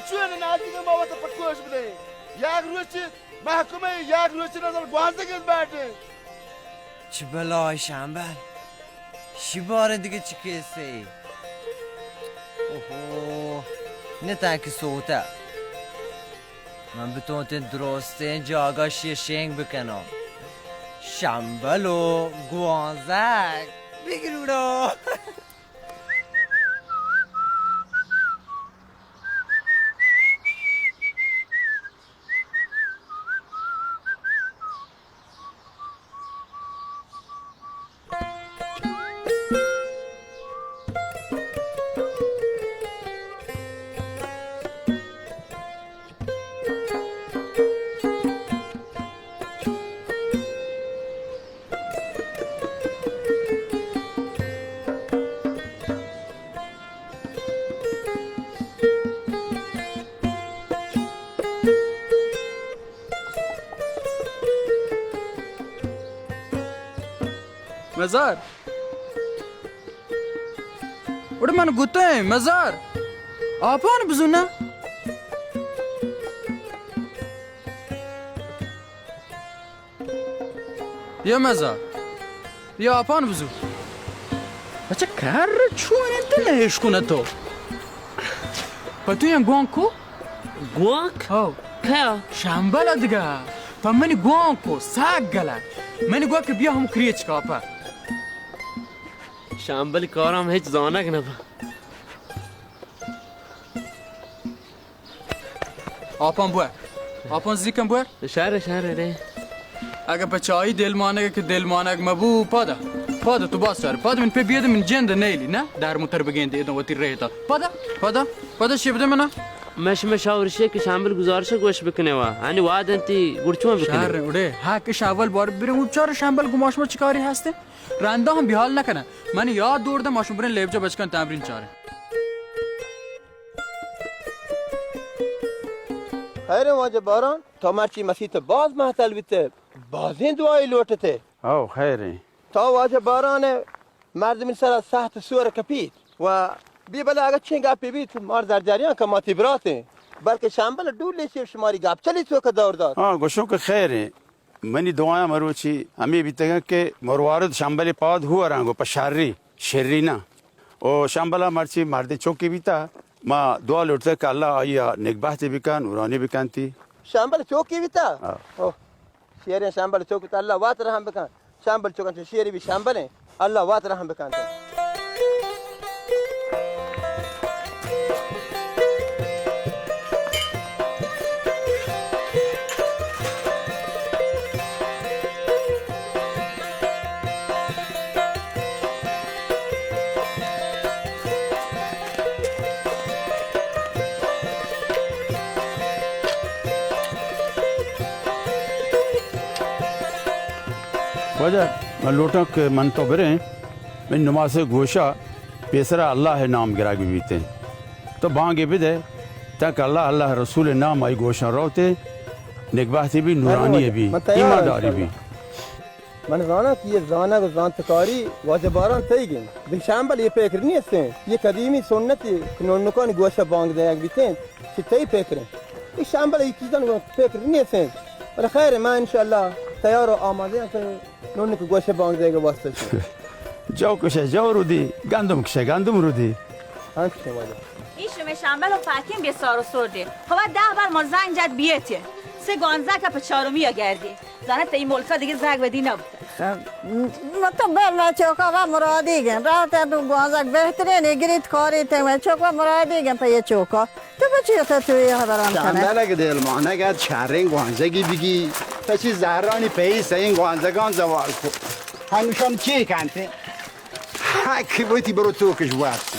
چون نازیک ما وت پٹکوش بدیں. یک روچ محکمہ، یک روچ نظر گوانزگ بیٹے. چہ بلائے شمبل، شی باریں دگہ چی کیسے؟ اوہو، نہ تاکہ سوتا. من بتونتیں درستیں جاگہ شی شنگ بکناں. شمبل و گوانزگ بگروڑا. مزار. اڑے من گوتیں مزار. آپان بزو نا. یا مزار، یا آپان بزو. بچہ کر چون انت نہ اشکن تو. پہ تو ین گوانک کو؟ گوانک؟ ہو. کیا؟ شمبل دگہ. پہ منی گوانک کو ساگ گلا. منی گوانک بیا ہم کریچ کاپا. شمبل کارام ہچ زانگ نہ با. آپان بور. آپان زیکن بور. شر، شر، رے. اگہ پہ چائی دل مانگ کہ دل مانگ مبو، پادا. پادا تو باز چار. پادا من پہ بیاد من جند نیلی، نا؟ در متر بگیند ایدن وتی ریتا. پادا، پادا، پادا شیب دے منا. مش مش آورشے کہ شامبل گزارش گوش بکنے وا. انی واد انتی گڑچون بکنے. شر، اڑے. ہاں کہ شاول بار برے او چار شامبل گماش ما چکاری ہستے. رندا ہم بیحال نہ کنہ. من یاد دور دم آشم برین لیبجا بچکن تمرین چارے. خیر واجہ باران، تو مرچی مسیت باز مہتل بیتے، بازیں دعائی لوٹتے. او خیریں. تو واجہ باران مردمی سرا سخت سور کپیت و بی بلے اگہ چین گپی بیت مار در جریان کہ ما تی براتیں، بلکہ شمبل ڈولی چی شماری گپ چلی تو کہ دور دات. ہاں، گوشوں کہ خیریں. منی دعایاں مروچی ہمے بیتگاں کہ مروارد شمبل پاد ہو رنگو پہ شری، شری نہ. او شمبلا مرچی مردے چوکی بیتا، ما دعا لوٹتا کہ اللہ آئی ء نگبہتی بکن، نورانی بکنتی. شمبل چوکی بیتا؟ ہاں. او، شیریں شمبل چوکی بیتا، اللہ وات رحم بکن. شمبل چوکن چو شیری بی شمبلیں، اللہ وات رحم بکنت. واجہ، من لوٹاں کہ من تو بریں، من نماز گوشا پیسرا اللہ نام گرگ بیتیں. تو بانگے بدے، تاکہ اللہ، اللہ رسول نام آئی گوشاں روتے، نگبہتی بی، نورانی بی، ایمانداری بی. من زاناں کہ یہ زانگ و زانتکاری واجہ باران تئیگ انت. دگہ شمبل یہ پکر نیستیں. یہ قدیمی سنتی کہ نونکانی گوشہ بانگ دیگ بیتیں، چہ تئی پکریں. یہ شمبل یہ چیزان گوں پکر نیستیں. بلے خیر، ما انشاءاللہ تیار و آمادہ ہیں کہ نونک گوشہ بانگ دیگ واسطہ. جو کشہ جو رودی، گندم کشہ گندم رودی. ہاں، کشہ واجہ. ای شمئے شمبل و پاکیں بے سار و سردے. ہوا دہ بار مر زنگ جت بیتی. سے گوانزگ پہ چارمی گردی. زاناں تئی ملکا دگہ زاگ ودی نبوتہ. تو بل مئے چوکا و مرادیگیں. راوت تو گوانزگ بہترین گریت کاریت مئے چوکا مرادیگیں پہ یہ چوکا. تو بچی تو تو یہ خبران کنے. شمبلگ دل مانگ ات شریں گوانزگی بگی. پچی زہرانی پئی سئیں گوانزگان زوال کو. ہنوشان چی کنتے؟ ہاں کہ وتی برو تو کش وارتی.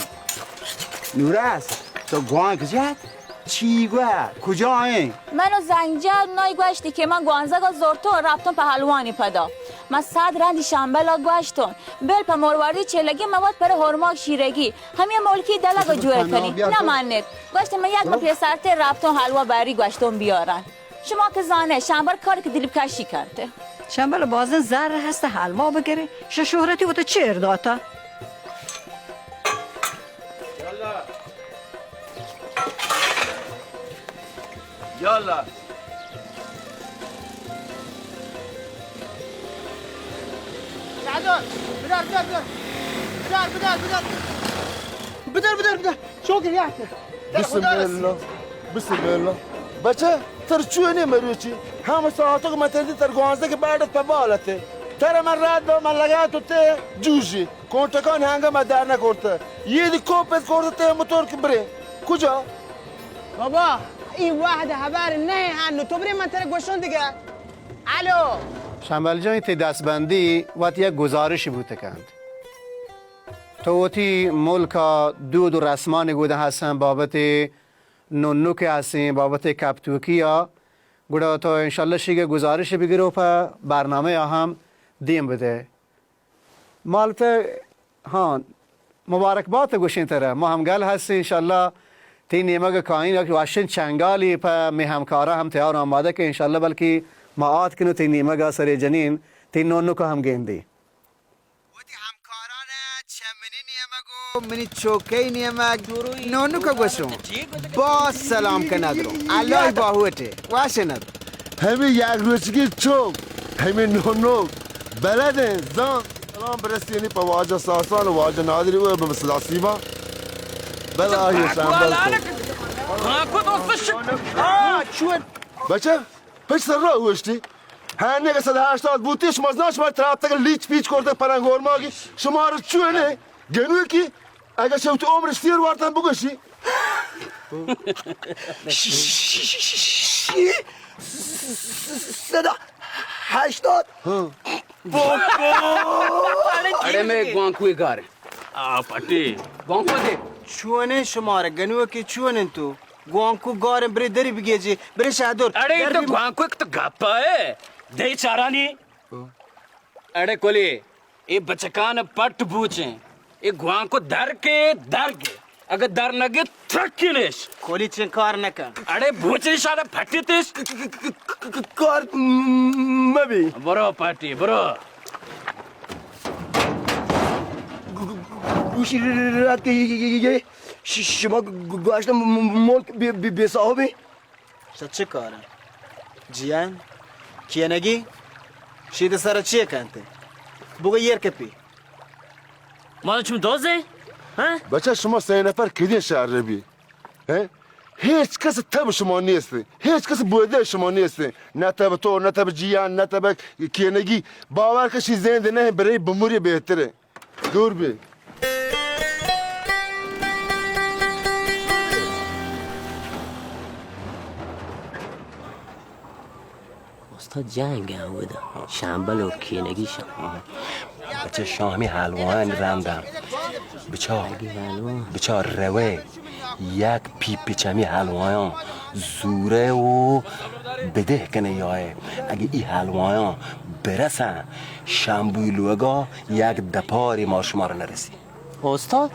نوراس، تو گوانک جات؟ چی گوار؟ کجا ایں؟ منو زنگ جت، منی گوشتی کہ من گوانزگا زرتوں و رپتوں پہ حلوانی پدا. من صد رندی شمبلا گوشتوں، بل پہ مرواردی چلگی من وت پر ہرماگ شیرگی، ہمے ملکی دلگا جوڑ کنی. نہ منت. گوشتی من یک ماہ پیسرتے رپتوں حلوا بری گوشتوں بیارن. شما کہ زانئے، شمبل کار کہ دلکشی کنت. شمبل بازیں زر ہست حلوا بگرے، ش شہرتی وت چیر داتا. یا اللہ۔ بدار، بدار، بدار۔ بدار، بدار، بدار۔ بدار، بدار، بدار۔ شوکر، یا۔ بسم اللہ۔ بسم اللہ۔ بچہ، تر چونے مروچی؟ ہم ساعتک متردی تر گوانزدہ کے بعد پہ بالت۔ تر من رات با من لگا تو تے جوجی۔ کونٹکان ہنگا ما دار نہ کرتا۔ یہ دی کوپت کرتا تے موتور کے برے۔ کجا؟ بابا، ای وہد ہبر نہ ہن، تو برے من ترا گوشون دگہ۔ الو۔ شمبل جان، تی دستبندی وت یک گزارشی بوت کنت۔ تو وتی ملک ء دود و رسمانی گودن ہستن، بابت نونک ہستیں، بابت کپتوکی ء، گڑا تو انشاءاللہ شیگ گزارش بگرو پہ برنامہ ء ہم دیم بدے۔ مالت، ہاں، مبارکبات گوشیں ترا۔ ما ہم گل ہستیں، انشاءاللہ تئی نیمگ کائیں، یک وشیں چنگالی پہ مئے ہمکاراں ہم تیار آمادہ کہ انشاءاللہ بلکہ ما آتکن و تئی نیمگ ء سرے جنین، تئی نونک ء ہم گندی۔ وتی ہمکاران چہ منی نیمگ و منی چوکئی نیمگ نونک ء گوشوں۔ باز سلام کنگ رو۔ اللہ باہوٹے۔ واشنت۔ ہمے یک روچگی چوک، ہمے نونک، بلدیں، زان۔ سلام برسینی پہ واجہ ساسان و واجہ نادری و بہ سلاسیبا۔ بلہ آئی شامبل کو۔ ہاں، کو دوست ش-، ہاں، چون؟ بچہ، پچ سر رو ہوشتی۔ ہاں، نے کہ صد ہشتاد بوتی، شما زان، شما تراپتگ لیچ پیچ کرتے پرنگ اور ماگی۔ شما رو چون ہے؟ گنوکی؟ اگہ چہ وتی عمرش سیر وارتن بگوشی۔ صد و ہشتاد۔ ہاں۔ اڑے مئے گوانکوئے گار۔ آ، پٹی۔ گوانکو دے۔ چونیں شمارا گنوکی چونیں تو؟ گوانکو گاریں برے دری بگیجی، برے شہدور۔ اڑے در تو بی-، گوانکو ایک تو گپا ہے۔ دے چارانی۔ اڑے کلی۔ اے بچکان پٹ بوچیں۔ اے گوانکو در کے، در کے۔ اگہ در نہ گے، ترکی نیش۔ کولی چین کار نہ کن۔ اڑے بوچیں شادہ پھٹی تیش۔ ک-، ک-، ک-، ک-، ک-، کار مبی۔ برو پاٹی، برو۔ گوشی رات کے یہ، یہ، یہ، یہ، ش-، شما گوشت م-، م-، ملک بے، بے، بے صاحبی۔ شت چہ کارا؟ جیان؟ کینگی؟ شید سر چی کنتے؟ بگو ایر کپی۔ ما چون دوزے؟ ہاں؟ بچہ، شما سہ نفر کدی شہر بی؟ ہیں؟ ہیچ کس تب شما نیست، ہیچ کس بودے شما نیست۔ نہ تب تو، نہ تب جیان، نہ تب کینگی۔ باور کشی زند نہ، برے بموری بہتر ہے۔ دور بی۔ استاد جنگ ء اودا شامبل و کینگی شام۔ بچہ شامی حلوان رندا۔ بچار۔ اگہ حلوان۔ بچار روے۔ یک پیپ چمی حلوایاں زورے و بدہ کنے یائے۔ اگہ ای حلوایاں برسن شامبوی لوگا یک دپاری ما شما را نرسی۔ استاد،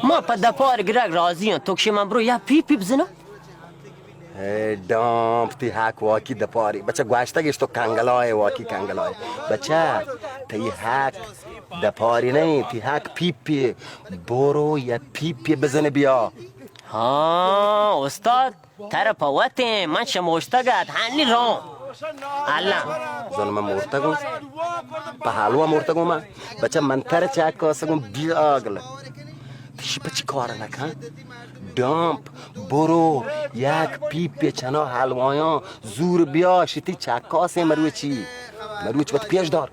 ما پہ دپار گرگ راضی آں، تو گشے من برو یا پیپ پیپ بزناں؟ اے ڈامپ، تی حق واکی دپاری۔ بچہ گوشتگش تو کنگلائے، واکی کنگلائے۔ بچہ، تی حق دپاری نہیں، تی حق پیپی۔ برو یا پیپی بزن بیا۔ ہاں، استاد، تر پہ وتیں، من شموشتگ ات، ہنی رون۔ اللہ۔ زن من مورتگوں، پہ حلوا مورتگوں من۔ بچہ من تر چکاسگوں بیاگل۔ تشی پہ چی کار نکن؟ ڈامپ، برو، یک پیپی چنا حلوایاں زور بیا، شتی چکاسیں مروچی۔ مروچ وت پیش دار۔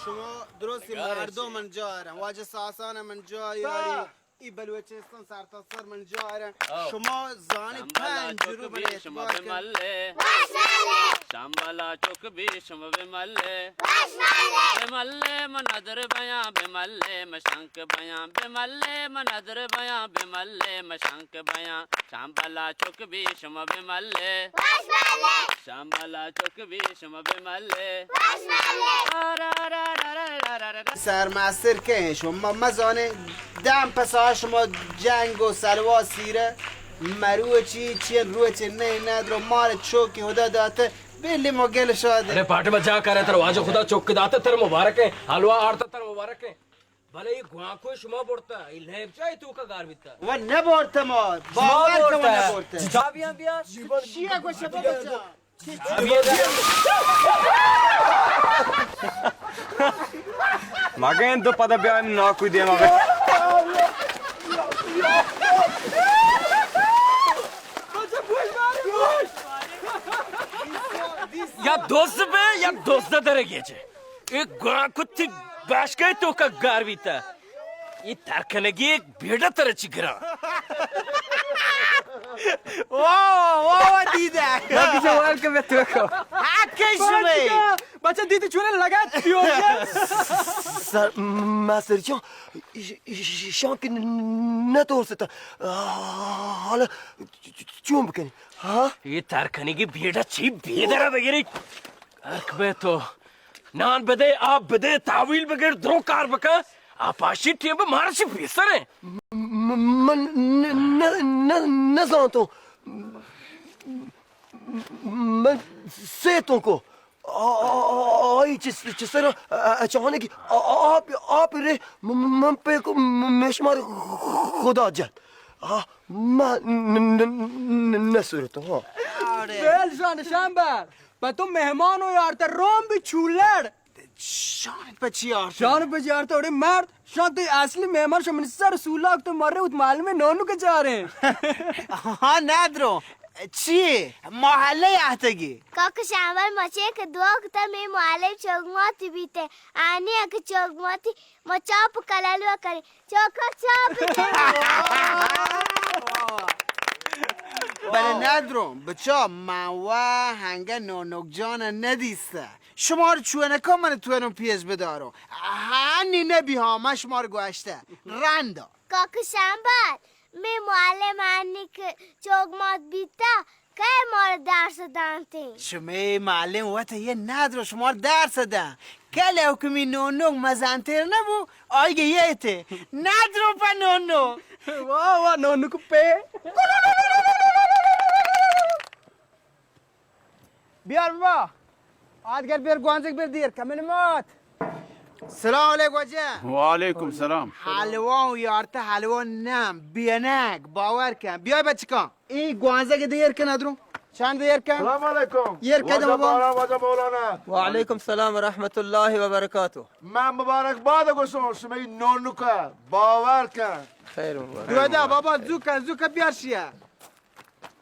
شما درستی مردم من جا آرم، واجہ ساسان من جا یاری۔ ای بلوچستان سرتاسر من جا آرم۔ شما زانی پنج رو بنے اعتبار کن۔ شمبلا چک بی شما بملے۔ بملے من ادر بیاں، بملے من شنک بیاں، بملے من ادر بیاں، بملے من شنک بیاں۔ شمبلا چک بی شما بملے۔ شمبلا چک بی شما بملے۔ سرمستر کئے شما مزانیں، دم پسا شما جنگ و سلوا سیرہ۔ مروچی چین روچ نئے ندرو مال چوکی خدا داتے، بلی ما گل شاد۔ ارے پاٹی ما جا کرے تر واجہ خدا چوک داتے تر مبارک ہے، حلوا آرتا تر مبارک ہے۔ بلے اے گوانکو شما برتا، اے لیب چا اے توکا گار بیتا؟ و نہ برتا ما، شما باور کن و برتا۔ نہ برتا۔ چابیاں بیا۔ چیا گوشے بابا جان؟ مگن دو پدا بیایم ناکو دیم مگن۔ یا دوست بے یا دوست درگے چے۔ اے گوانکو تی باشکے توکا گار بیتا۔ اے ترکنگی بیڑا ترا چی گرا۔ واہ، واہ، واہ، دیدہ۔ باقی سوال کہ میں تو کو۔ حق شمے۔ بچہ دیدہ چونے لگا پیو۔ سر، ماسر جان، ش-، ش-، شان کہ نہ تو ستا۔ حالا چون بکنی؟ ہاں؟ اے ترکنگی بیڑا چی بیدرا بگیری؟ ارک بے تو۔ نان بدے، آپ بدے، تاویل بگر، درو کار بکا۔ آپ آشی ٹیم پہ مارا چی پیسر ہیں۔ م-، من ن-، ن-، ن-، نزانتوں۔ من سیتوں کو۔ آ-، آ-، آ-، آئی چس-، چسر ا-، ا-، اچانک آ-، آ-، آپ، آپ رے م-، م-، من پہ کو م-، مشمار خدا جت۔ آ، ما ن-، ن-، ن-، ن-، نسورتوں، ہاں۔ بیل شان شامبر۔ پہ تو مہمان و یارتہ روم بی چولڑ۔ شان پہ چی آرتہ؟ شان پہ چی آرتہ؟ اڑے مرد، شان تے اصلی مہمان شو منی سر سولاک تو مرے ات معلومے نونو کے چارے۔ ہاں، ندرو۔ چی؟ محلہ آتگی۔ کاک شامبر مچے کہ دعا کتا میں معلم چوگماتی بیتے۔ آنی اک چوگماتی ما چاپ کلالو کریں۔ چوکا چاپ جن۔ بلے ندروں، بچا، من و ہنگا نونک جان ندیستہ۔ شمار چونکا من توانوں پیش بداروں۔ ہانی نبی ہاں، من شمار گوشتہ۔ رندا۔ کاک شامبر، میں معلم ہانی کہ چوگمات بیتا، کئے مارا درس دانتیں؟ شمے معلم وت یہ ندرو شمار درس داں۔ کل حکمی نونو مزنتر نبو، آئی گے یہ تے۔ ندرو پہ نونو۔ واہ واہ، نونو کو پہ۔ بیار بابا۔ آدگر بیر گوانزگ بیر دیر کمن مات۔ سلام علیکم واجہ۔ وعلیکم سلام۔ حلوا و یارتہ حلوا نام بینک باور کن۔ بیای بچکان۔ ای گوانزگ دیر کن ادرو۔ چند دیر کن؟ سلام علیکم۔ ایر کدم واجہ بابا۔ باران، واجہ مولانا۔ وعلیکم سلام ورحمت اللہ وبرکاتہ۔ من مبارک باد گوشوں شمی نونکا باور کن۔ خیر مبارک۔ دودا بابا زوکا زوکا بیار شیا۔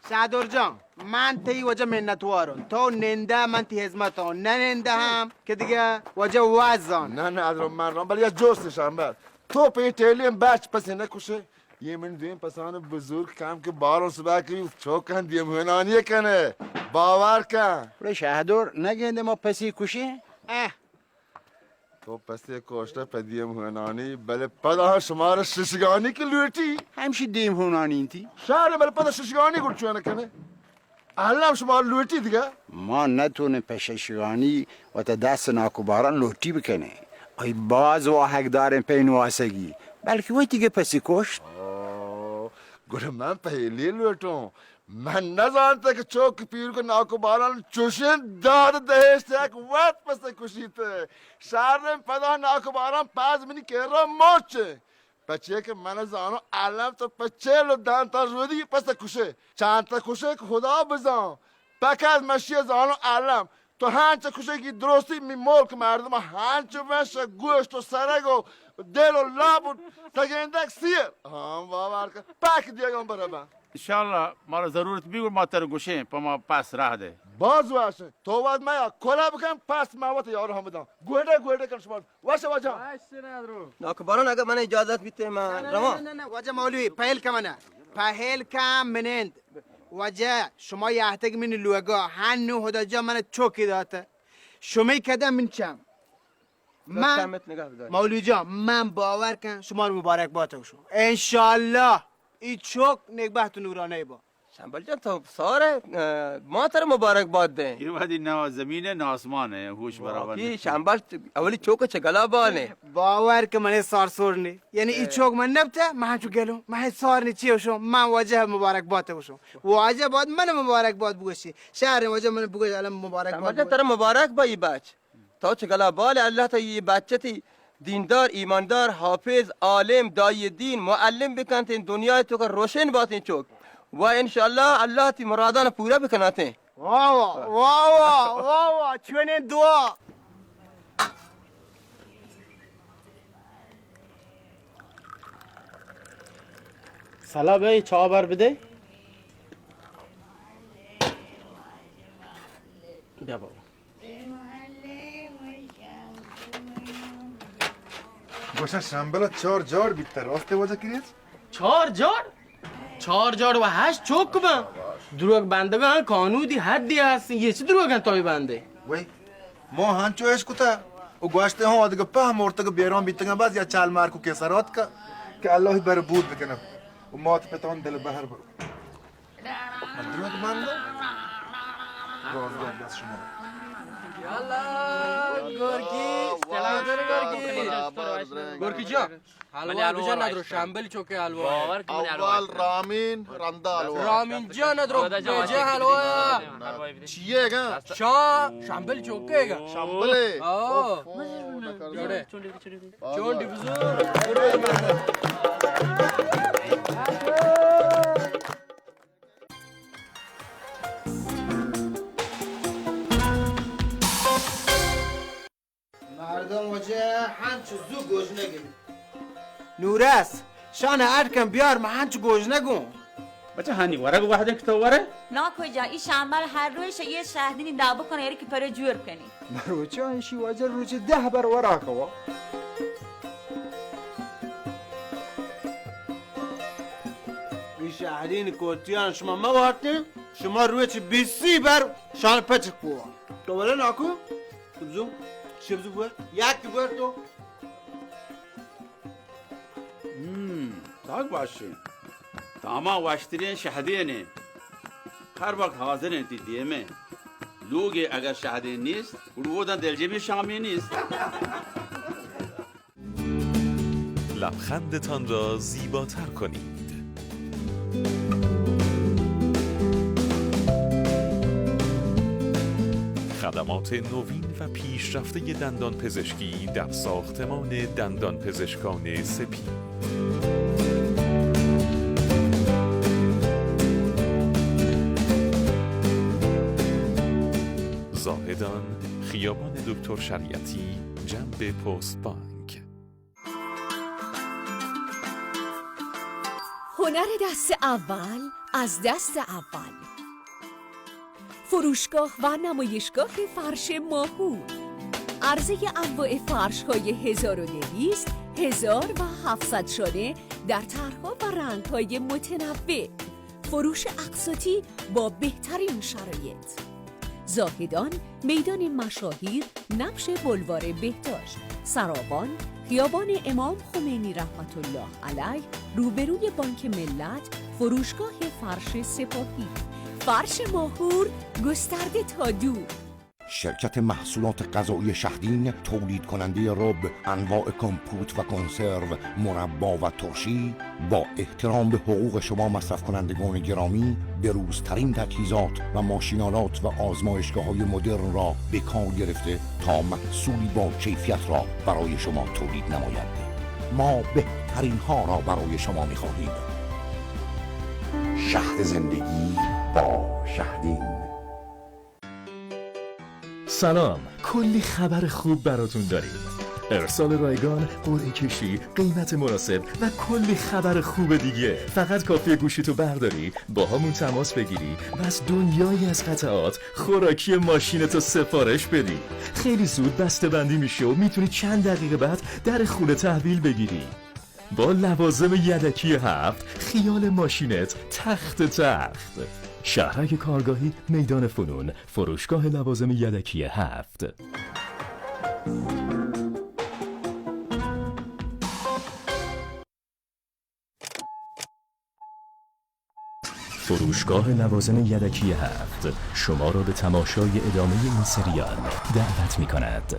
شادور جان، من تئی واجہ منتواروں۔ تو نندہ، من تئی ہزمتوں۔ نہ نندہ ہم کہ دگہ واجہ وزان۔ نہ، نہ، ادرو من رون، بلے یک جوست شامبر۔ تو پہ ٹیلیں بچ پسے نہ کشے۔ یہ من دیم پسان بزرگ کام کہ باروں صبح کی چوکاں دیم ہنانی کنے۔ باور کن۔ بلے شاہدور نہ گندے ما پسی کشے۔ اہ۔ تو پسے کوشتہ پہ دیم ہونانی، بلے پدا شمارا ششگانی کہ لوٹی۔ ہمشی دیم ہونانی انتی۔ شہر بلے پدا ششگانی گڑ چون کنے۔ الم شمار لوٹی دگہ۔ ما نتونیں پہ ششگانی وتا دست ناکوباران لوٹی بکنیں۔ آئی باز واہگ داریں پہ نواسگی، بلکہ وتی کہ پسی کوشت۔ او، گڑا من پہلی لوٹوں۔ من نزانتہ کہ چوک پیرک ناکوباران چوشیں داد دہشت یک وت پس کشیت۔ شریں پدا ناکوباران پاز منی کرا مچ۔ پچے کہ من زانو الم تو پہ چیل و دانتا رودی پس کشے۔ چانتا کشے کہ خدا بزان۔ پکت مشی زانو الم۔ تو ہنچ کشگی درستی می ملک مردم ہنچ وش گوشت و سرگ و دل و لب و تگندگ سیر۔ ہاں، باور کن۔ پاک دیگم بربا۔ انشاءاللہ مارا ضرورت بی گڑ ما تر گوشیں، پہ ما پس راہ دے۔ باز وش۔ تو واد میا کلا بکن، پس ما وت یار ہم بداں۔ گوڑے گوڑے کن شما۔ وش واجہ۔ ناکوباران اگہ من اجازت بیتے ما رواں۔ نہ، نہ، نہ، واجہ مولوی، پہل کن منا۔ پہل کن منند۔ واجہ، شما یہتگ منی لوگا، ہنو ہدا جان من چوکی داتہ۔ شمئے قدم من چم۔ من، مولوی جان، من باور کن، شما رو مبارک بات گوشوں۔ انشاءاللہ، ای چوک نیک بخت و نورانہ با۔ شمبل جان، تو سارے، اه، ما ترا مبارک بات دیں۔ یہ وادی نہ زمین ہے، نہ آسمان ہے، ہوش برابر واقعی نہیں۔ شمبل اولی چوک چہ گلا بانے۔ باور کہ من سار سور نے۔ یعنی ای چوک من نبتہ، من ہنچو گلوں، من سار نے چی گوشوں، من واجہ مبارک بات گوشوں۔ واجہ بات من مبارک بات بگوشی۔ شہر واجہ من بگوش الم مبارک بات بگوش۔ ترا مبارک با ای بچ۔ تو چہ گلا بال، اللہ تا ای بچتی دیندار، ایماندار، حافظ، عالم، داعی دین، معلم بکنتیں، دنیا توکا روشن باتیں چوک۔ و انشاءاللہ اللہ تی مرادان پورا بکناتیں۔ واہ واہ، واہ واہ، واہ واہ، چونیں دعا۔ سلا بھائی، چاہ بر بدے۔ بیا بابا۔ گوشاں شمبل ءَ چار جاڑ بیتہ، راست واجہ کریز؟ چار جاڑ؟ چار جاڑ و ہشت چک بن۔ دروگ بندگاں قانودی حدی ہست، یہ چی دروگاں توئی بندے؟ وئی، ما ہنچو اش کتا و گوشتے ہوں ادگہ پہ مرتگ بیران بیتگاں، بس یا چال مار کو کسرات کا کہ اللہ بربود بکنم و مات پتان دل بہر برو۔ من دروگ بندم؟ راز بات بس شما۔ Yala, Gorky, Gorky. گورکی جان، حلوا بجن ندرو، شمبل چوکے حلوا۔ اول رامین، رندا حلوا۔ رامین جان ندرو، بجن حلوا۔ چیے گا؟ شاہ، شمبل چوکے گا۔ شمبلے؟ آو۔ جوڑے۔ چونڈی بزور۔ مردم وجہ ہنچ زو گوژنگ انت۔ نورس، شان اڈ کن بیار، من ہنچ گوژنگوں۔ بچہ ہانی ورگ وہدیں کہ تو ورے؟ ناکو جان، ای شمبل ہر روز یہ شہدینی دابو کن، ایرکی پرے جوئر کنی۔ مروچاں ایشی واجہ روچ دہ بر وراک وا۔ ای شہرین کوتیان شما موارتیں، شما روچ بیسی بر شان پچک بوا۔ تو ولے ناکو، تو بزو، شبزو بوا، یک بوا تو۔ ہم، تاک باشیں۔ تاما واشتریں شہدینے۔ ہر وقت حاضر انت دیمے۔ لوگے اگر شہدین نیست، گڑا اوداں دلجمی شامی نیست۔ لبخندتان را زیباتر کنید. خدمات نوین و پیشرفتهٔ دندان پزشکی در ساختمان دندان پزشکان سپید. زاهدان، خیابان دکتر شریعتی، جنب پست بانک. هنر دست اول از دست اول. فروشگاه و نمایشگاه فرش ماهور. عرضهٔ انواع فرش‌های هزار و دویست، هزار و هفتصد شانه در طرح‌ها و رنگ‌های متنوع. فروش اقساطی با بهترین شرایط. زاهدان، میدان مشاهیر، نبش بلوار بهداشت، سراوان، خیابان امام خمینی رحمت الله علیه، روبروی بانک ملت، فروشگاه فرش سپاهی. فرش ماهور، گسترده تا دور. شرکت محصولات غذایی شهدین، تولید کنندهٔ رب، انواع کمپوت و کنسرو، مربا و ترشی، با احترام به حقوق شما مصرف کنندگان گرامی، بروزترین تجهیزات و ماشین‌آلات و آزمایشگاه‌های مدرن را به کار گرفته تا محصولی با کیفیت را برای شما تولید نماید. ما بهترین ها را برای شما می‌خواهیم. شهد زندگی با شهدین. سلام، کلی خبر خوب براتون داریم. ارسال رایگان، قرعه کشی، قیمت مناسب و کلی خبر خوب دیگه. فقط کافیه گوشیتو برداری، با همون تماس بگیری و از دنیایی از قطعات، خوراکی ماشینتو سفارش بدی. خیلی زود بسته‌بندی می‌شه و می‌تونی چند دقیقه بعد در خونه تحویل بگیری. با لوازم یدکی هفت، خیال ماشینت تخت تخت. شهرک کارگاهی، میدان فنون، فروشگاه لوازم یدکی هفت. فروشگاه لوازم یدکی هفت شما را به تماشای ادامهٔ این سریال دعوت می‌کند.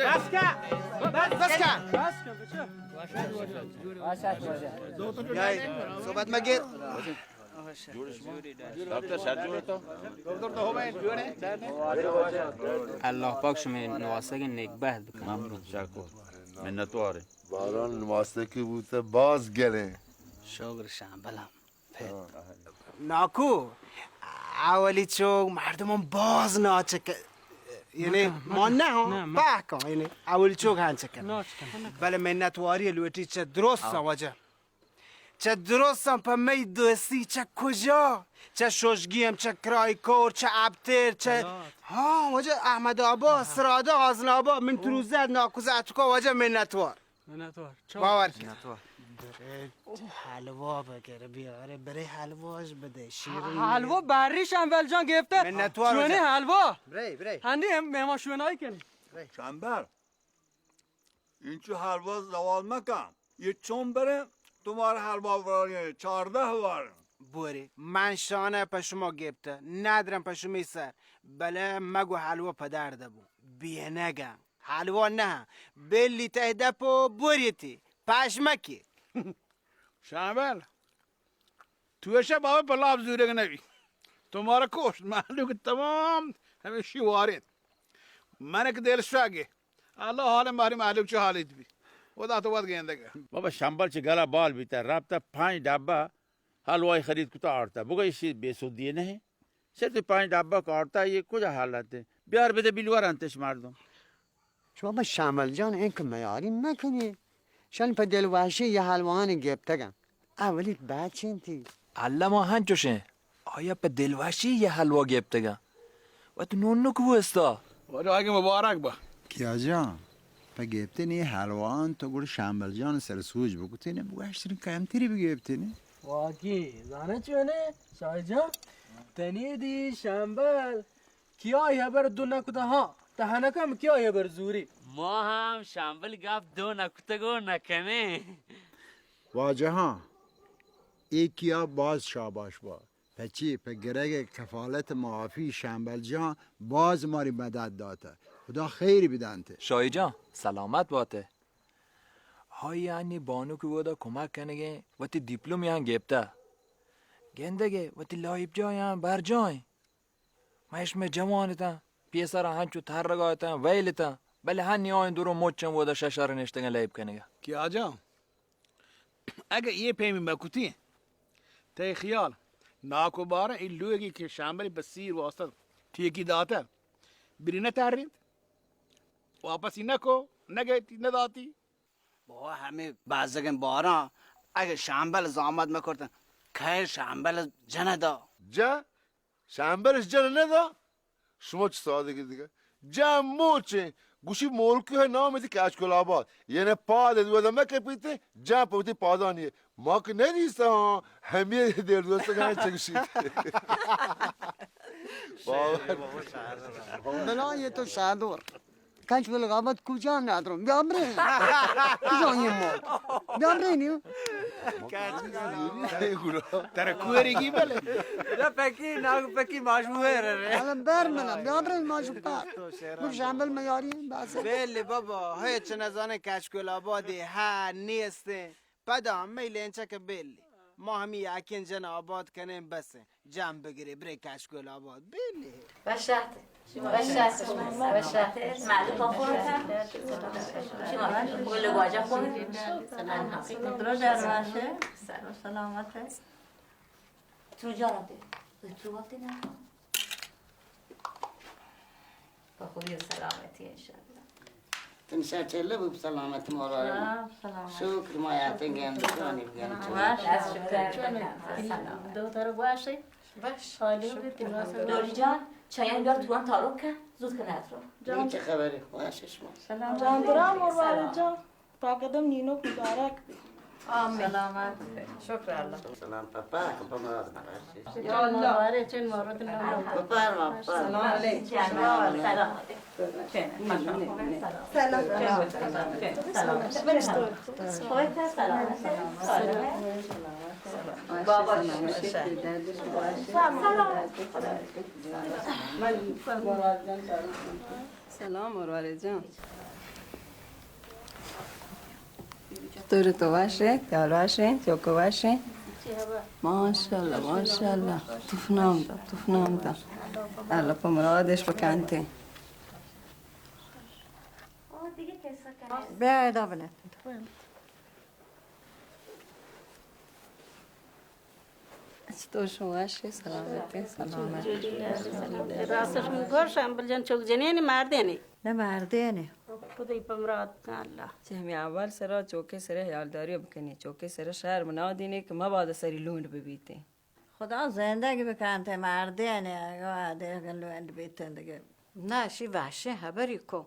بس کن. بس کن. بس کن، بچہ. بیائی، صحبت مگیر. اللہ پاک شمئے نواسگ نیک بہت بکن. ممنون، شکر. منتواریں. باران نواسگ کہ بوتہ باز گلیں. شگر شامبل ہم. ناکو، اولی چوک مردمان باز ناچک، یعنی ما نہ، پہکا، یعنی اولی چوک ہنچکن. بلے منتواری لوٹی چہ درست واجہ. چہ درستاں پہ مئی دوستی چہ کجا؟ چہ شوشگی ہم، چہ کرائے کور، چہ ابتر، چہ، ہاں، واجہ احمد آباد، سرادہ، آزن آباد، من تروزت، ناکوزہ اتکا واجہ منتوار. منتوار. چا؟ باور کن. منتوار. برے حلوا بگر بیارے، برے حلواش بدے، شیرین. حلوا بری شمبل جان گپتہ. منتوار چونی واجہ. حلوا؟ برے، برے. ہنی ہم مہمان شونائی کنی. شمبل. اینچو حلوا زوال مکن. یہ چون برے؟ تمہارا حلوا ورے چاردہ وار. بورے، من شانہ پہ شما گپتہ، ندرم پہ شمی سر، بلے مگو حلوا پدر دبو. بینگا. حلوا نہ، بلی تہ دپ و بوریتی. پشمکی. شمبل. تو ایشا بابا پہ لاپ زورگ نہ بی. تو مارا کوشت، مہلوک تمام ہمیشی وارد. من کہ دل شاگے. اللہ حال ماری مہلوک چہ حالیت بی. خدا تو وت گندگا. بابا شمبل چہ گلا بال بیتا، رابطہ پنج ڈبہ حلوائی خرید کتا آرتا. بگو ایشی بے سودی نہ. صرف پنج ڈبہ کارتا، یہ کجا حالت ہے؟ بیار بدے بیلوار انتش مردم. شما شمبل جان، اینکہ میاری مکنی. شان پہ دل وحشی یہ حلوان گپتگن. اولی بچین تی. اللہ ما ہنچوشیں. آیا پہ دل وحشی یہ حلوا گپتگن. و تو نون نک بوستا. واجہ آگے مبارک با. کیا جان، پہ گپتنی حلوان تو گڑ شمبل جان سر سوج بکتین، بگوشتن کمتری بگپتین. واقعی، زانہ چونے؟ شاہی جان، تنی دی شمبل کیا ہبر دو نکتہ ہاں، تہ ہنکم کیا ہبر زوری. ما ہم شمبل گپ دو نکتگ و نکنیں. واجہاں، اے کیا باز شاباش با. پچی پہ گرگ کفالت معافی شمبل جان باز ماری مدد داتہ. خدا خیر بدنت. شاہی جان، سلامت باتہ. ہائی انی بانک ودا کمک کنگیں، وتی دیپلومی ہم گپتہ. گندگے وتی لائب جایاں برجائیں. مئے شمئے جوان اتاں، پیسرا ہنچو ترگا اتاں، ویل اتاں، بلے ہنی آئیں درو مچاں ودا ششر نشتگاں لیب کنگا. کہ آجا، اگہ یہ پیمی مکتی، تئی خیال، ناکو بارا ای لوگی کہ شامبلی بہ سیر واسطہ ٹیکی داتہ، بری نہ ترینت، واپسی نہ کو، نہ گیتی، نہ داتی. بابا، ہمے بزگیں باراں اگہ شمبل زامت مہ کرتن، کئے شمبل جنہ دا؟ جا، شمبلش جنہ نہ دا؟ شما چہ سادگی دگہ. جا موچیں، گوشی مولکی ہے نام دی کچکول آباد. یعنی پاد دودا مہ کپیتے، جا پہ وتی پادانی. ما کہ نہ دیستا ہاں، ہمے دیر دوستگاں چگشی. بابا. بلا یہ تو شادور. کچکول آباد کجا ندارم؟ بیا برے. کجا یہ مو؟ بیا برے نیو. ترا کوری کی بلے. لا پکی، ناگ پکی ماشو ہے رے. حالا بر منا، بیا برے ماشو پا. گوش شامل میاری بس. بلے بابا، ہچ نزانے کچکول آبادی ہا نیستے. پدا ہمے لینچک بیلی. ما ہمی یکین جن آباد کنیں بس. جام بگرے برے کشکول آباد بیلی. وشات. وشات. وشات. معلوم بخورتن. شما گل واجه خورد. درو در باشه. سلامت. تو جارم تے. تو وقتی نه. پہ خوبی و سلامتی انشاءاللہ. تن شر چلہ بوب سلامت مورا. ہاں، سلامت. شکر ما یاتیں گند کانی بگند. ہاں، شکر. دو تر باشی. بش. حالی بیتی. ڈولی جان، چایان بیار توان تارو کن. زود کن اترو. جان. چه خبری؟ باشه شما. سلام. جان درا مورا جان. پاکدم نینوک مبارک بی. آمین. سلامت. شکر اللہ. سلام پاپا، کپا مراد مراد. یا اللہ. بارے چن مورد نام. بفرما، بفرما. سلام علیکم. سلام. سلام. سلام. بابا. سلام. سلام. سلام، مروارید جان. چطور ئے تو؟ وش ئے؟ تیال وش ئے؟ چوک وش ئے؟ ماشاءاللہ، ماشاءاللہ. توف نام دا، توف نام دا. اللہ پہ مرادش بکنت. بیا ادا بنه. چطور شما؟ وش ئے؟ سلامت ئے؟ سلامت. راستش گوش، شمبل جان چوک جنین ئے مردین ئے؟ نه، مردین ئے. خدای پہ مراد کن اللہ. چہ ہمے اول سرا چوکے سرا حیالداری بکنی، چوکے سرا شہر منا دینی کہ مبادا سری لونڈ ببیتیں. خدا زندگ بکنت، مردین ئے، اگاں دگہ لونڈ بیتیں دگہ. نه، شی وشیں ہبری کو.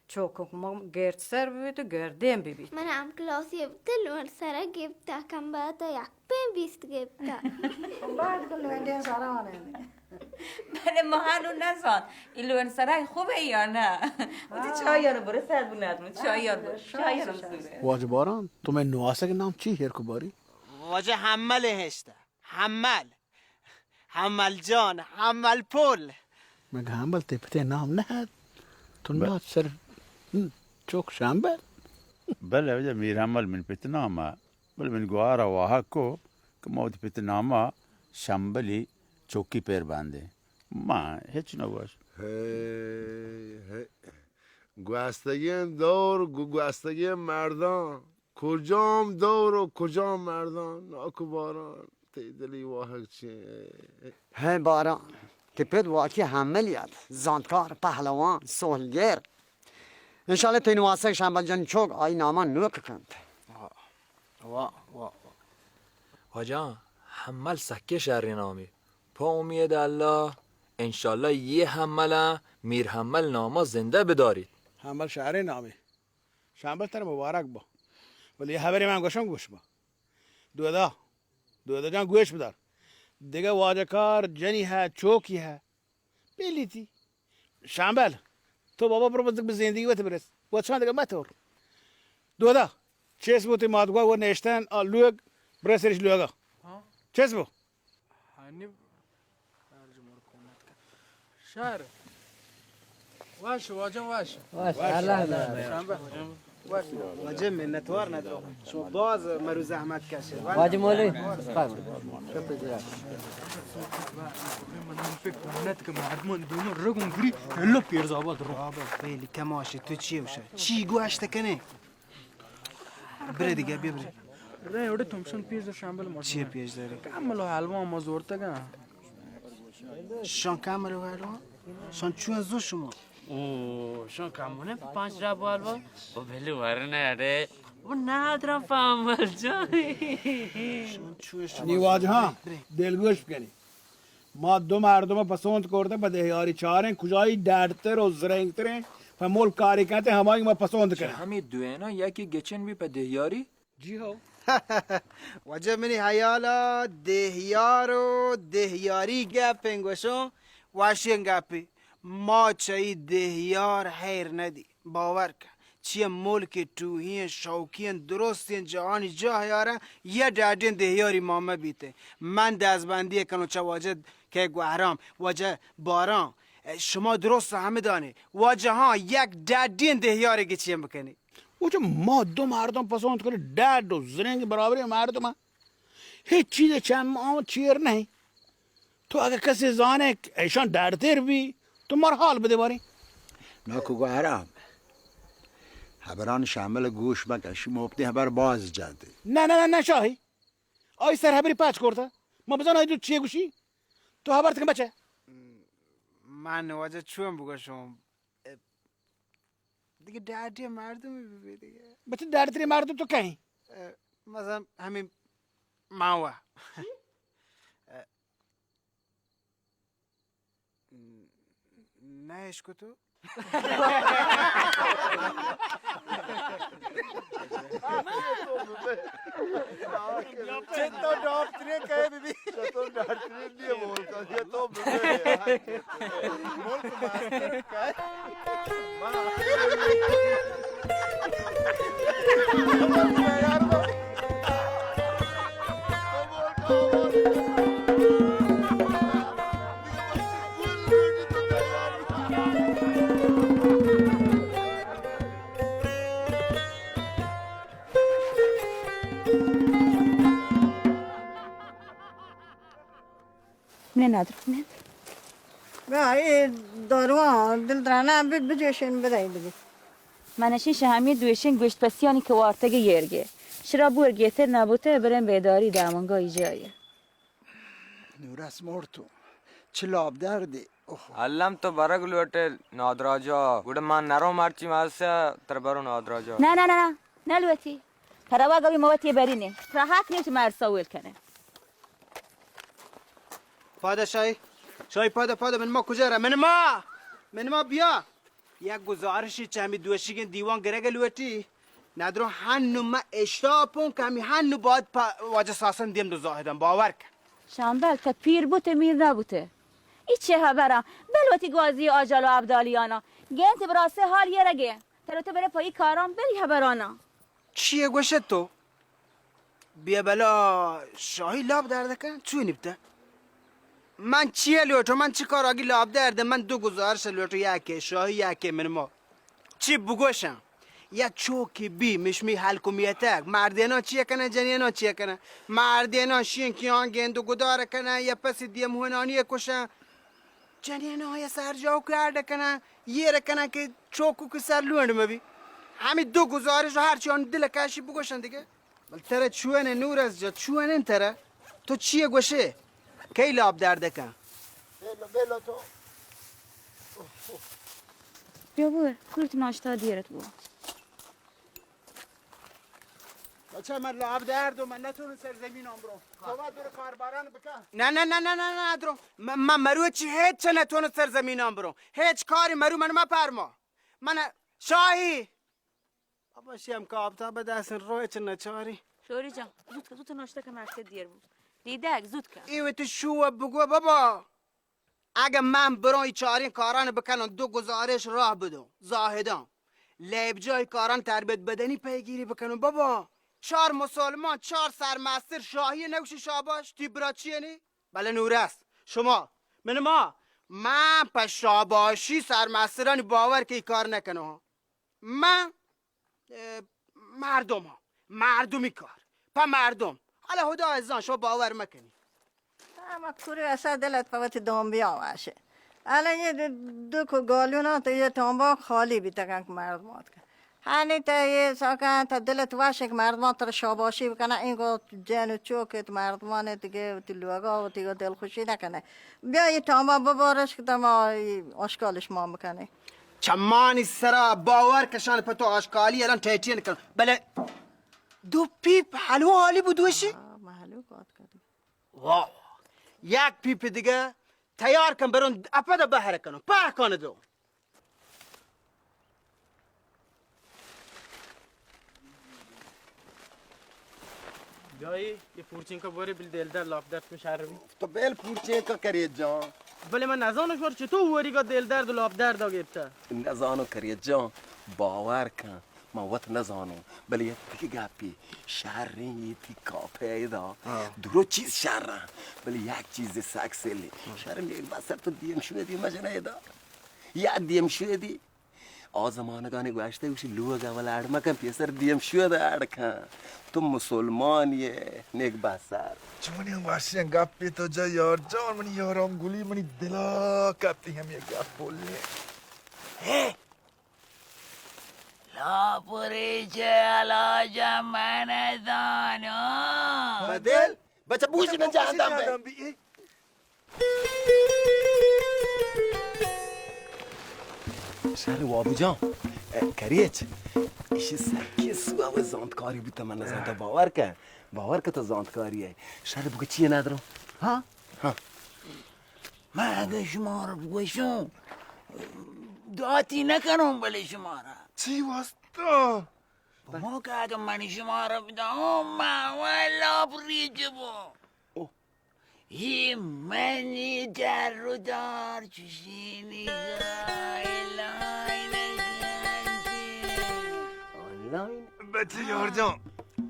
چوکک ما گرد سر ببیت و گردین ببیت. من ہم کلاسی بوت، لون سرا گپتا، کم باتا یک پین بیست گپتا. بعد کو لونڈین سرا آنے. بلے ما نو نزان ای لون سرا خوبه یا نه. وتی چای رو برو سر بنات، چای رو، چای رو. واجہ باران، تو میں نواسگ نام چی ہیر کو باری؟ واجہ حمل ہشتا. حمل. حمل جان، حمل پل. مگہ حمل تے پتے نام نہ ات؟ تو ب- نات سر، ہم، چوک شمبل. بلے واجہ میر حمل من پت نام ء، بلے من گوار ء واہگ کو کہ ما وتی پت نام ء شمبلی چوکی پیر باندے. ما ہچ نہ گوش. ہے، ہے. گوستگیں دور، گو-، گوستگیں مردان. کجام دور و کجام مردان، ناکو باران، تئی دلی واہگ چے؟ ہیں باران، تئی پت واقعی حملی ات، زانتکار، پہلوان، سہلگر. انشاءاللہ تئی نواسگ شمبل جان چوک آئی نامان نوک کنت. واہ، واہ، واہ. واجہ، حمل سکے شریں نامی. پہ امید اللہ، انشاءاللہ یہ حمل میر حمل ناما زندہ بداریت. حمل شریں نامی. شمبل ترا مبارک با. ولی یہ حبری من گوشم گوش با. دودا، دودا جان گوش بدار. دگہ واجہ کار جنی ہے، چوکی ہے. پیلیتی. شمبل، تو بابا برو بزگ بہ زندگی وت برس. وت شان دگہ متور. دودا، چیس بو تی مادگوا و نیشتن آ لوگ برسرش لوگا. ہاں. چیس بو؟ ہانی شہر. واش، واجہ واش. واش، اللہ. شمبل. واجہ منتوار ندارم. شما باز مرو زحمت کشید. واجہ مولوی. من فکر کنت کہ مردمان دوم رگون گری، اللہ پیرزاباد رو. بابا، خیلی کماشی، تو چی وشا؟ چی گوشت کنی؟ برے دیگه، بیا برے. رے، اوڑے تمشن پیش دار شمبل مردم. چی پیش داری؟ کامل و حلوا ما زورتگا. شان کامل و حلوا؟ شان چون زو شما؟ او، شان کامونه پہ پنچ رب و حلوا؟ او بلی ورنه اڑے. او نادرا پامل جانی. شان چون شما؟ نی واجہاں، دلگوش بکنی. ما دو مردم پسند کرتہ پہ دہیاری چاریں، کجائی ڈڈتر و زرنگتریں، پہ ملک کاری کنت، ہمائی ما پسند کنیں. ہمے دوینا یکی گچن بی پہ دہیاری؟ جی ہو. واجہ منی حیالا دہیار و دہیاری گپیں گوشوں، واشیں گپی. ما چہ ای دہیار حیر ندی. باور کن، چیا ملک ٹوہی انت، شوقی انت، درستیں جہانی جاہ یارا، یا ڈاڈیں دہیاری ما مہ بیتیں. من دزبندی کنوں چہ واجہ کہ گوہرام، واجہ باران، شما درست ہمدانی، واجہ ہاں یک ڈاڈیں دہیارے گچین بکنی. واجہ ما دو مردم پسند کنی، ڈاڈ و زرنگ برابریں مردم. ہچ چیز چم آن چیر نہیں. تو اگہ کسے زانے کہ ایشان ڈاڈتر بی، تو مر حال بدے باریں. ناکو گوہرام، حبران شامل گوش مکن، شی مفتی حبر باز جاتے. نہ، نہ، نہ، نہ، شاہی. آئی سر حبری پاچ کرتا. ما بزان آئی تو چیے گوشی؟ تو حبر تکن بچے. من واجہ چون بگوشم؟ دیگه ڈاڈی مردمی ببی دیگه. بچه ڈاڈتری مردم تو کہیں؟ مثلا همین ماوا. نه اشکو تو؟ چطور ڈاکٹری کہے بی بی؟ چطور ڈاکٹری دیے بولتا دیے تو بی بی. ملک ماسٹر کہے. نه، ندارم، نه. بیا، اے داروان دل درانه بی، بجوشین بدهی بگی. من اشین شهمی دوشین گوشت پسیانی که وارتگی یرگه. شرا بور گیتر نبوته، برین بیداری دامنگا ایجایه. نورس مرتو. چه لاب دردی. اوه. الم تو برگ لوٹے نادراجا. گڑا من نرو مرچی مدرسه تر برو نادراجا. نه، نه، نه، نه. نلوتی. ترا وا گوی موتی برینه. ترا حق نیست مرسا ویل کنه. پادا شاهی. شاهی پادا، پادا. من ما کجا را؟ من ما. من ما بیا. یک گزارشی چہ ہمے دوشیگیں دیوان گرگ لوٹی. ندرو ہنو من اشتاپوں کہ ہمے ہنو باید پہ واجہ ساسن دیم دو زاہداں باور کن. شامبل، تہ پیر بوتے میر نبوتے. ای چہ ہبراں؟ بل وتی گوازی آجال و ابدالیانا. گینت براسے حال یرگے. ترو تے برے پہ ای کاراں بل ہبرانا. چیے گوشت تو؟ بیا بلا شاہی لاپ درد کن، چونی بتہ؟ من چیے لوٹو؟ من چی کار آگی لاپ درد؟ من دو گزارش لوٹو، یکے شاہی، یکے من ما. چی بگوشم؟ یک چوکی بی مشمی حلکمیتک، مردینا چیے کنن، جنینا چیے کنن؟ مردینا شین کیان گند و گدار کنن، یا پس دیم ہونانی کشن، جنینا یا سر جاو کار کنن، یہ رکنن کہ چوکو کہ سر لونڈ مبی. ہمی دو گزارش ہر چی آن دل کشی بگوشن دیگه. بل ترا چوئن نورس جا، چوئن ترا؟ تو چیے گوشے؟ کئی لاپ درد کن؟ بیلو، بیلو تو. بیا بور، کورت ناشتا دیرت بو. بچہ من لاپ درد و من نتونم سرزمین آن برو. تو باید برو کارباران بکن. نه، نه، نه، نه، نه، نه، درو. من، من مروچی هیچ چه نتونم سرزمین آن برو. هیچ کاری مرو من مپرما. من شاهی. بابا، شیم کاپتا به دست روی چه نچاری. شوری جان، زود کن، زود کن، ناشتا کن، مرد دیر بود. دیدک، زود کن. ای وتی شو بگو بابا. اگه من برای چارین کاران بکنم، دو گزارش راه بدم. زاهدان. لیب جای کاران تربیت بدنی پیگیری بکنم. بابا، چار مسلمان، چار سرمستر شاهی نوشی شاباش، تی برا چیه نی؟ بله نورس، شما، من ما، من په شاباشی سرمسترانی باور که ای کار نکنه ها. من، اه، مردم ها. مردمی کار. په مردم. حالا خدا عزیزان شما باور مکنی. اما کوری اصلا دلت په وتی دام بیا واشه. الان یه دو، دو کو گالونا تو یه تانبا خالی بیتگن که مردم آتکن. هنی تا یه ساکن تا دلت واشه که مردمان تر شاباشی بکنن، اینگو جن و چوکت مردمان دیگه وتی لوگا وتی دلخوشی نکنه. بیا یه تانبا ببارش که تا ما آشکالش ما بکنه. چمانی سرا باور کشان په تو آشکالی الان ٹیٹین کن. بله دو پیپ حلوا حالی بدوشی؟ آه، محلو کات کردی. واه. یک پیپ دیگه تیار کن برون اپدا بهر کنو. په کنه دو. بیایی، یه پورچینکا بوری بل دل درد لاپ درد کن شر بی. تو بل پورچینکا کرید جان. بله من نزانو شور چطور وریگا دل درد و لاپ درد آ گیپتا. نزانو کرید جان، باور کن. من وت نزانوں، بلے یک دگہ گپے، شریں اے تئی کاپے ادا، ہاں. درو چیز شریں، بلے یک چیز سک سلیں. ہاں. شریں نیک بسر تو دیم شودی مجنہ ادا. یک دیم شودی. آ زمانگانی گوشتہ گوشی لوگ اول اڑ مکن، پیسر دیم شود اڑ کن. تو مسلمان یے، نیک بسر. چونیں وشیں گپے تو جا یار جان، منی یاران گلی، منی دلا کپتی ہمے گپ بولے. ہے! لاپریچ علاج من زاناں. بدل، بچہ بوش نہ جہاندان بے. شر وابو جان، اے، کریچ، ایشی سکی سواب زانتکاری بوتا، من نزانتا. باور کن، باور کن تو زانتکاری ہے. شر بگو چیئے ندرو؟ ہاں؟ ہاں. من اگہ شمارا بگوشوں، داتی نکنوں، بلے شمارا. چی واسطہ؟ بمو کہ اگہ من شمارا بداؤں، ما واللہ پریچ بو. اوہ. یہ منی جر و دار چشینی گائلائن گنجی. بچے یار جان،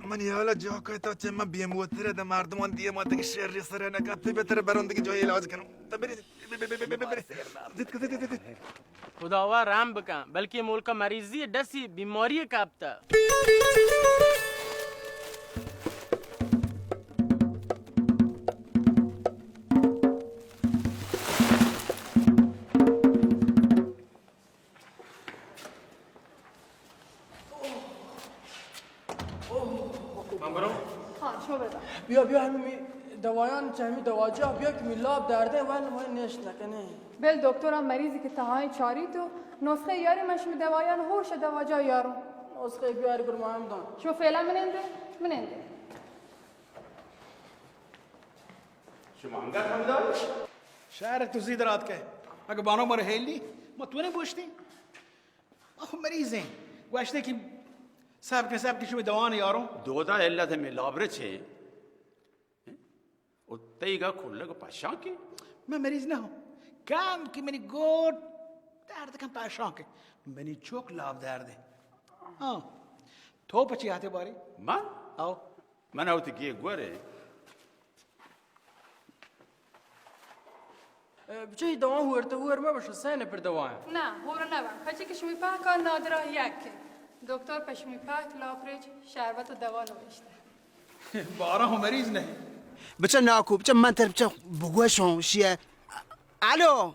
من یالا جا کئے تا چہ من بیم وترے دہ مردمان دیے ما تک شری سرے نہ کپتے بہتر برون دگی جای علاج کنوں. تا بری، بری، بری، بری، بری، بری. زد کن، زد، زد، زد. خداوا رحم بکن، بلکہ ملک مریضی ڈسی بیماری کپتا. دوایان چہ ہمے دواجاہ بیا کہ می لاب دردیں، ول من نیشت نکنیں۔ بل دکتر، آ مریضی کہ تہائیں چاری تو نسخہ یاری، من شمی دوایان ہوش دواجاہ یاروں۔ نسخہ بیار گل مہم دان۔ شما فعلا منندے، منندے۔ شما انگت ہم داری؟ شہر تو زی درات کے۔ اگہ بانو مر ہیلی، ما تو نے بوشتی؟ آخو مریضیں۔ گوشتے کہ سب کے سب کے شما دوان یاروں۔ دودا علت ہمیں لابرے چے؟ و تئی گا کلگ پشاں کہ؟ من مریض نہ ہوں۔ کم کہ منی گوٹ درد کن پشاں کہ۔ منی چوک لاب درد ہے۔ ہاں۔ تو پچی آتے باری؟ من؟ آؤ۔ من آؤ تی گی گورے۔ اے، بچہ، اے دوان ہورتہ ہور مہ بشو، سین پر دوان۔ نہ، ہور نہ بان۔ پچی کہ شمی پاک آن نادرا یک۔ دکتر پہ شمی پاک لاپریچ شربت و دوا نوشتہ۔ بارا ہم مریض نہیں۔ بچہ ناکو، بچہ من تر بچہ بگوشوں شیئے۔ الو۔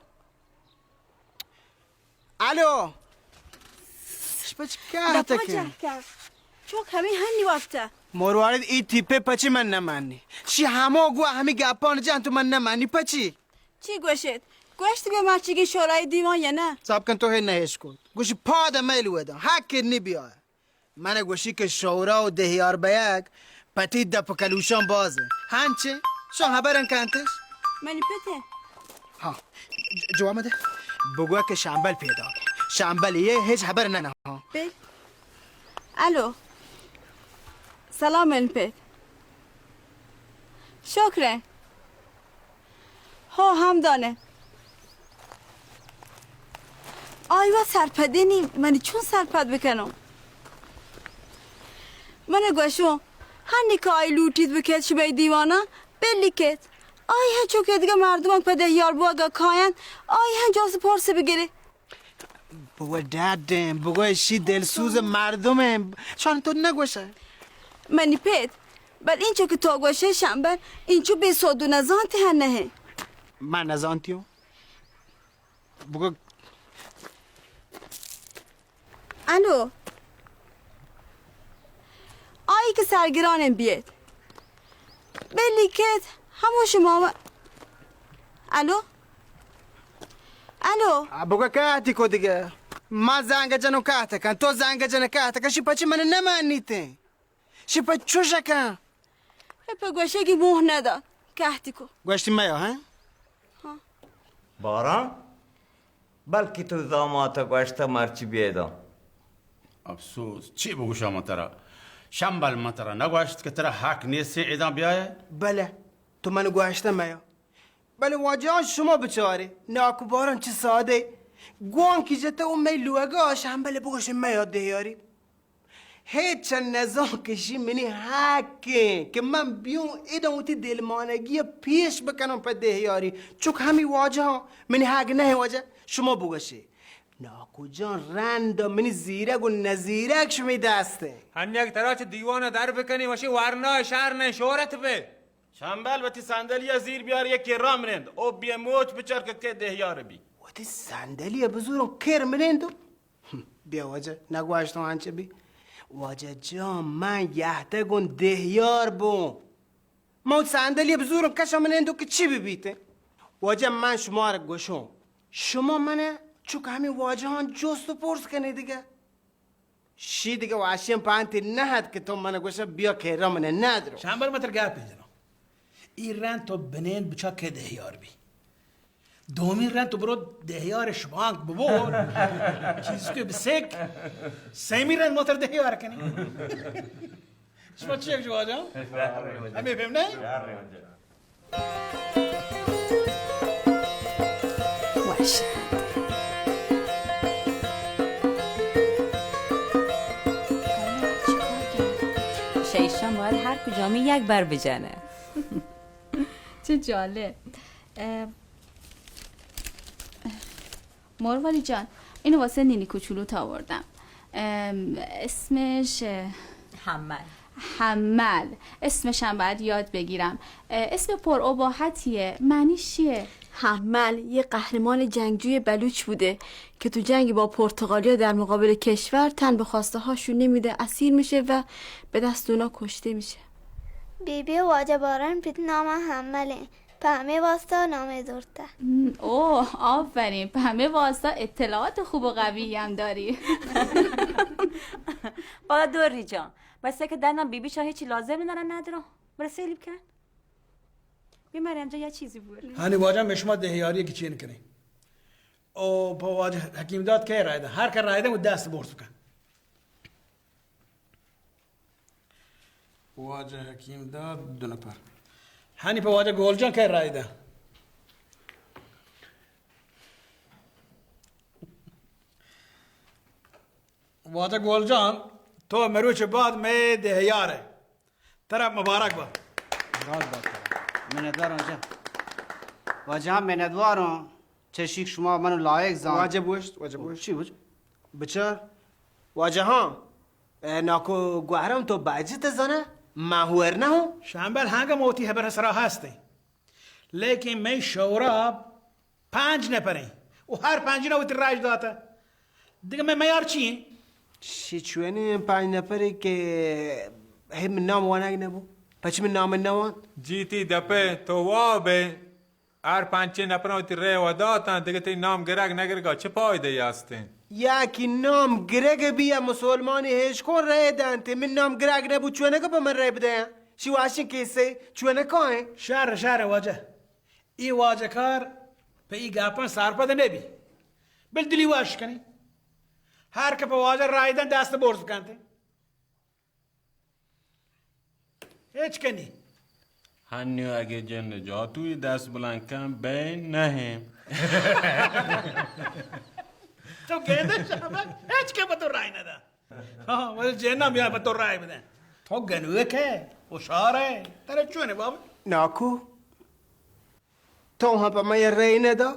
الو۔ شپچ کہتہ دپا کہ؟ جہکا۔ چوک ہمیں ہنی وقتا۔ مروارد ای تیپے پچی من نمانی۔ شی ہمو گوا ہمیں گپان جان تو من نمانی پچی۔ چی گوشت؟ گوشت بیا مرچیگی شورای دیوان یا نہ؟ صاحب کن تو ہے نہ اشکت۔ گوشی پاد میل ودان۔ حق نی بیا۔ من گوشی کہ شورا و دہیار بیگ پتی دپ کلوشان بازیں۔ ہنچے؟ شو ہبرن کنتش؟ منی پتے۔ ہاں، ج-، جواب دے۔ بگو کہ شامبل پیدا۔ شامبل یہ ہیچ ہبر نہ نہ۔ بل۔ الو۔ سلام منی پت۔ شکریں۔ ہو، ہم دانے۔ آئی وت سرپدے نی، منی چون سرپد بکنوں؟ من گوشوں، ہنی کہ آئی لوٹیت بکیت شمئے دیوانا، بلی کیت۔ آئی ہنچو کہ دگہ مردمان پہ دہیار بوگا کاینت، آئی ہن جست پرس بگرے۔ بگو ڈڈیں، بگو اشی دلسوز مردمیں، چون تو نگوشے؟ منی پت، بل اینچو کہ تو گوشے شمبل، اینچو بے سود و نزانتے ہن نہ۔ من نزانتیوں۔ بگو۔ الو۔ آئی کہ سرگرانیں بیت۔ بلی کیت ہمو شما و-، الو؟ الو؟ آ، بگو کہتی کو دگہ۔ ما زنگ جنو کہت کن، تو زنگ جن کہت کن، شی پچی من نمانیتیں۔ شی پہ چوش کن؟ اے پہ گوشگی موہ ندا، کہتی کو۔ گوشتی میا، ہاں؟ ہاں۔ باران؟ بلکہ تو زاماتا گوشتہ مرچی بیداں۔ افسوس، چی بگوشاں من ترا؟ شمبل من ترا نگوشت کہ ترا حق نیست اے اداں بیائے؟ بلے، تو من گوشتہ میا۔ بلے واجہ شما بچارے، ناکو باران چہ سادے۔ گوانکی جتہ او مئے لوگا شمبل بگوشے میا دہیاری۔ ہچ نزان کہ شی منی حق ایں کہ من بیوں ادا وتی دلمانگی پیش بکنم پہ دہیاری۔ چک ہمی واجہ منی حق نہ واجہ، شما بگوشے۔ ناکو جان رند منی زیرگ و نزیرگ شمی دست ایں۔ ہنیگ ترا چہ دیوان در بکنی وشی ورنا شہر نہ شہرت بے۔ شمبل وتی صندلی زیر بیار یک رام نند او بے موچ بچار کہ کے دہیار بی۔ وتی صندلی بزورم کر منندو۔ بیا واجہ، نگوشتوں آنچہ بی۔ واجہ جان، من یہتہ گوں دہیار بوں۔ من صندلی بزوروں کشم نندو کہ چی ببیتیں۔ واجہ من شمارا گوشوں، شما من چک ہمیں واجہان جست و پرس کنے دگہ۔ شی دگہ واشیں پانتی نہ ات کہ تو من گوشہ بیا کیرا من ندرو۔ شامبل متر گپ جنو۔ ای رند تو بنین بچا کے دہیار بی۔ دومی رند تو برو دہیار شبانک ببور۔ چیز کہ بسک۔ سیمی رند موتر دہیار کنی۔ شما چی یک جواجا؟ ہمیں فہم نہیں؟ وش۔ شیشان باید ہر کجامی یک بر بجنه۔ چه جالب۔ اه، مرواری جان، اینو واسه نینی کوچولوت آوردم۔ ام، اسمش، اه، حمل. حمل. اسمش هم باید یاد بگیرم. اه، اسم پر اباحتیه. معنیش چیه؟ حمل یه قهرمان جنگجوی بلوچ بوده که تو جنگ با پرتغالیا در مقابل کشور تن به خواسته هاشون نمیده، اسیر می‌شه و به دست اونا کشته می‌شه. بی بی ءِ واجہ باران پت نام ءَ حمل ایں، پہ ہمے واسطہ نام ءَ زرتہ۔ اوہ، آفرین، پہ ہمے واسطہ اطلاعات خوب و قوی ہم داری۔ بابا دوری جان، بس کہ دنا بی بی شاہ ہیچی لازم ندارن ندارن، بلے سیلیب کن۔ بی مریم جان، یه چیزی بور۔ ہانی واجہ، مئے شما دہیاری کہ چین کنیں۔ او پہ واجہ حکیم داد کئے رائے دن؟ ہر کہ رائے دن، وہ دست برز کن۔ واجہ حکیم داد دو نفر۔ ہنی پہ واجہ گول جان کئے رائے دن؟ واجہ گول جان، تو مروچ بعد مئے دہیار ئے۔ ترا مبارک بات۔ مراد بات ترا۔ منتوار آں واجہ۔ واجہ، منتوار آں۔ چشیک شما منو لائق زان۔ واجہ بوشت، واجہ بوشت۔ چی بوشت؟ بچار۔ واجہ ہاں۔ اے ناکو گوہرم، تو باجت زانا؟ من ہور نہ ہوں۔ شامبل ہانگا موتی حبر سرا ہستے۔ لیکن مئے شورا پنج نفریں و ہر پنجینا وتی رائج داتا۔ دگہ مئے میار چی ایں؟ شی چوئنی پنج نفری کہ ہم نام وانگ نبو۔ پچ من نام نوان؟ جی تی دپے تو وابے۔ ہر پنچیں نپراں وتی رئے و داتاں، دگہ تئی نام گرگ نہ گرگا چہ پائدہ یے استیں؟ یا کہ نام گرگ بی یا مسلمانی ہیچ کون رئے دنت، من نام گرگ نبو چونگا پہ من رئے بدیاں؟ شی واشیں کیسے چونکا ایں؟ شر، شر واجہ۔ ای واجہ کار پہ ای گپاں سرپد نبی۔ بل دلی واش کنی۔ ہر کہ پہ واجہ رائے دن دست برز کنت۔ ہچ کنی۔ ہنیو اگہ جن جاتوی دست بلند کن، بے نہیں۔ تو گندے شابا، ہچ کہ پہ تو رائے ندا۔ ہاں، ولی جن ہم یا پہ تو رائے بدن۔ تو گنوکے، ہوشارے، ترا چونے بابا؟ ناکو، تو ہم پہ مئے رائے ندا؟